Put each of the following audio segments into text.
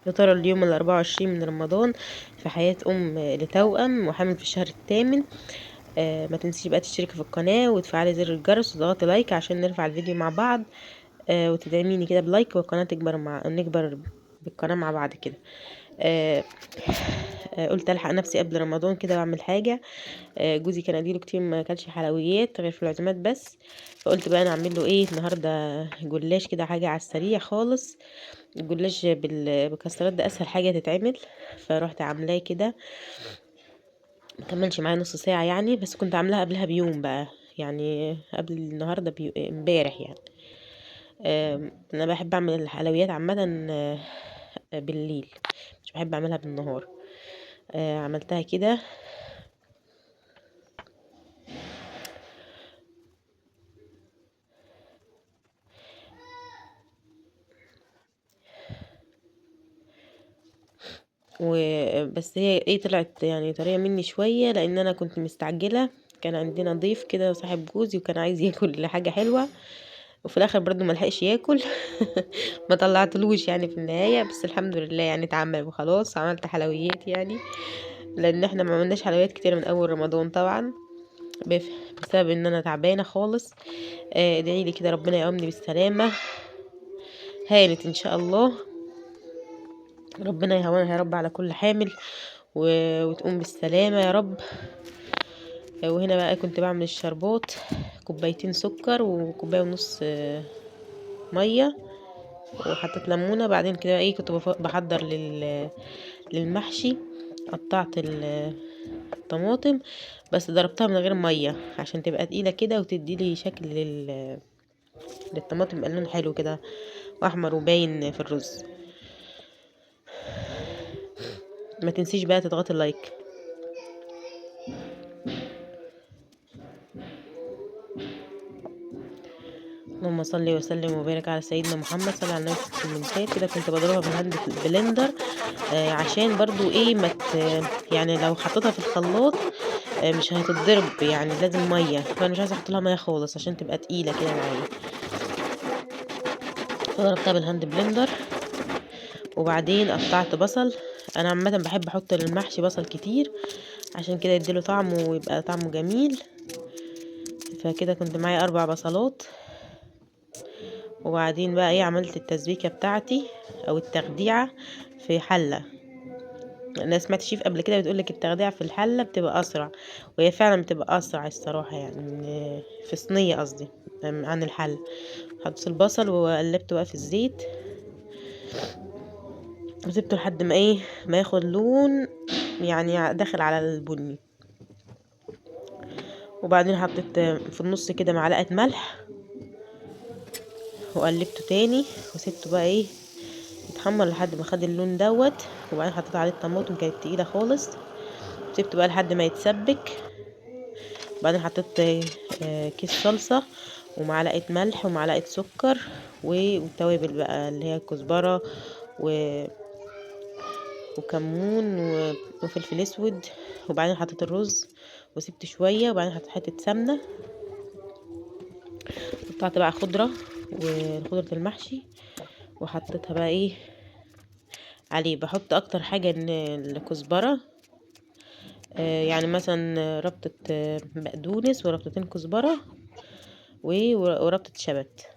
يا ترى اليوم 24 من رمضان في حياة أم لتوأم وحامل في الشهر الثامن. ما تنسيش بقى تشتركي في القناة وتفعلي زر الجرس وتضغطي like عشان نرفع الفيديو مع بعض، وتدعميني كده ب like والقناة تكبر، مع نكبر بالقناة مع بعض كده. قلت الحق نفسي قبل رمضان كده واعمل حاجة. جوزي كان اديله كتير ما اكلش حلويات غير في العزومات بس، فقلت بقى انا اعمل له ايه النهارده؟ جلاش كده، حاجة على السريع خالص. الجلاش بالمكسرات ده اسهل حاجة تتعمل، فروحت عاملاه كده، ما كملش معايا نص ساعة يعني، بس كنت عاملاها قبلها بيوم بقى، يعني قبل النهارده امبارح يعني. انا بحب اعمل الحلويات عامة بالليل، مش بحب اعملها بالنهار. عملتها كده. وبس هي ايه طلعت يعني طرية مني شوية، لان انا كنت مستعجلة، كان عندنا ضيف كده صاحب جوزي وكان عايز ياكل حاجة حلوة، وفي الاخر برضو ما لحقش ياكل ما طلعتلوش يعني في النهاية، بس الحمد لله يعني اتعمل وخلاص. عملت حلويات يعني، لان احنا ما عملناش حلويات كتير من اول رمضان طبعا بسبب ان انا تعبانة خالص. ادعي لي كده ربنا يقومني بالسلامة، هانت ان شاء الله، ربنا يهونها يا رب على كل حامل وتقوم بالسلامة يا رب. وهنا بقى كنت بعمل الشربات، كوبايتين سكر وكوباية ونص مية، وحطيت ليمونة. بعدين كده ايه كنت بحضر للمحشي، قطعت الطماطم بس ضربتها من غير مية عشان تبقى تقيلة كده وتدي لي شكل للطماطم، يبقى اللون حلو كده واحمر وباين في الرز. ما تنسيش بقى تضغطي ال like. اللهم صل وسلم وبارك على سيدنا محمد. صلى على النبي في الكومنتات كده. كنت بضربها بال hand blender، عشان برضو ايه ما يعني لو حطيتها في الخلاط، مش هتتضرب، يعني لازم مية، فانا مش عايزه احط لها مية خالص عشان تبقى تقيلة كده معايا، فضربتها بال hand blender. وبعدين قطعت بصل، انا عامة بحب احط للمحشي بصل كتير عشان كده يديله طعم ويبقى طعمه جميل، فكده كنت معايا 4 بصلات. وبعدين بقى ايه عملت التسبيكه بتاعتي او التخديعه في حله. انا سمعت شيف قبل كده بتقولك التخديعه في الحلة بتبقى اسرع، وهي فعلا بتبقى اسرع الصراحة، يعني في صينية قصدي عن الحلة. حطيت البصل وقلبته بقى في الزيت وسبته لحد ما ايه ما ياخد لون يعني داخل على البني. وبعدين حطيت في النص كده معلقه ملح وقلبته تاني وسبته بقى ايه يتحمر لحد ما خد اللون دوت. وبعدين حطيت عليه الطماطم، كانت تقيلة خالص، سبته بقى لحد ما يتسبك. وبعدين حطيت كيس صلصه ومعلقة ملح ومعلقة سكر والتوابل بقى اللي هي الكزبره وكمون وفلفل اسود. وبعدين حطيت الرز وسبت شوية، وبعدين حطيت حتة سمنه، قطعت بقى خضرة وخضره المحشي وحطيتها بقى ايه عليه. بحط اكتر حاجة ان الكزبره، يعني مثلا ربطه بقدونس وربطتين كزبره وربطه شبت،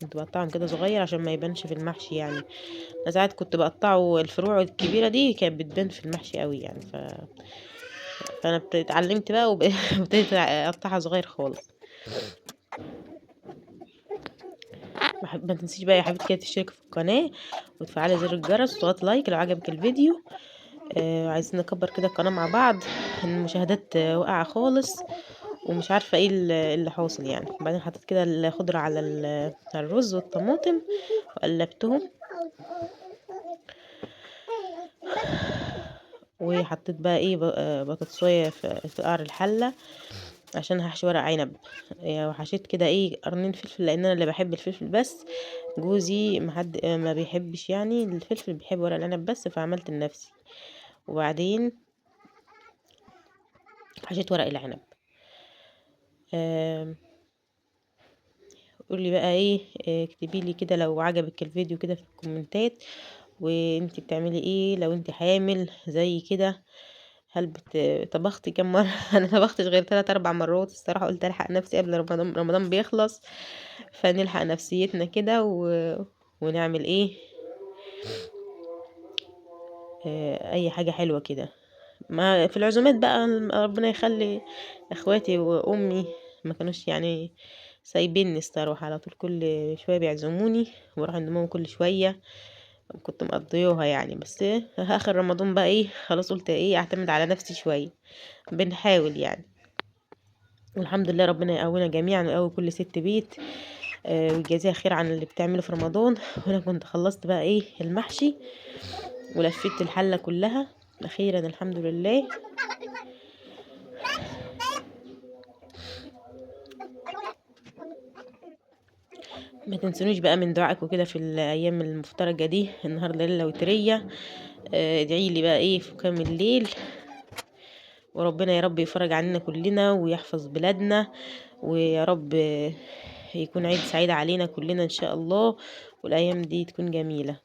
كنت بقطعهم كده صغير عشان ما يبانش في المحشي يعني. انا ساعات كنت بقطعه الفروع الكبيرة دي كانت بتبان في المحشي قوي يعني، فانا اتعلمت بقى وابتديت اقطعها صغير خالص. ما تنسيش بقى يا حبيبتي كده تشتركي في القناة وتفعلي زر الجرس وتضغطي لايك لو عجبك الفيديو. عايزين نكبر كده القناة مع بعض، المشاهدات واقعه خالص ومش عارفه ايه اللي حاصل يعني. بعدين حطيت كده الخضرة على الرز والطماطم وقلبتهم، وحطيت بقى ايه بطاطسايه في قعر الحلة عشان هحشي ورق عنب. وحشيت كده ايه قرنين فلفل، لان انا اللي بحب الفلفل بس، جوزي ما حد ما بيحبش يعني الفلفل، بيحب ورق العنب بس، فعملت لنفسي. وبعدين حشيت ورق العنب. قولي بقى ايه، اكتبي لي كده لو عجبك الفيديو كده في الكومنتات، وانتي بتعملي ايه لو انتي حامل زي كده؟ هل طبختي كام مرة؟ انا طبختش غير 3 4 مرات الصراحة، قلت الحق نفسي قبل رمضان، رمضان بيخلص فنلحق نفسيتنا كده ونعمل ايه، اي حاجة حلوة كده. ما في العزومات بقى ربنا يخلي اخواتي وامي ما كانوش سايبيني الصراحة، على طول كل شوية بيعزموني واروح عند ماما كل شوية، كنت مقضيوها يعني. بس اخر رمضان بقى ايه، خلاص قلت ايه اعتمد على نفسي شوية، بنحاول يعني. والحمد لله ربنا يقوينا جميعا ويقوي كل ست بيت، ويجازيها خير عن اللي بتعمله في رمضان. وانا كنت خلصت بقى ايه المحشي ولفيت الحلة كلها اخيرا الحمد لله. ما تنسونيش بقى من دعائكم كده في الايام المفترجه دي، النهارده ليلة وتريه، ادعي لي بقى ايه في قيام الليل، وربنا يا رب يفرج عننا كلنا ويحفظ بلادنا، ويا رب يكون عيد سعيد علينا كلنا ان شاء الله، والايام دي تكون جميلة.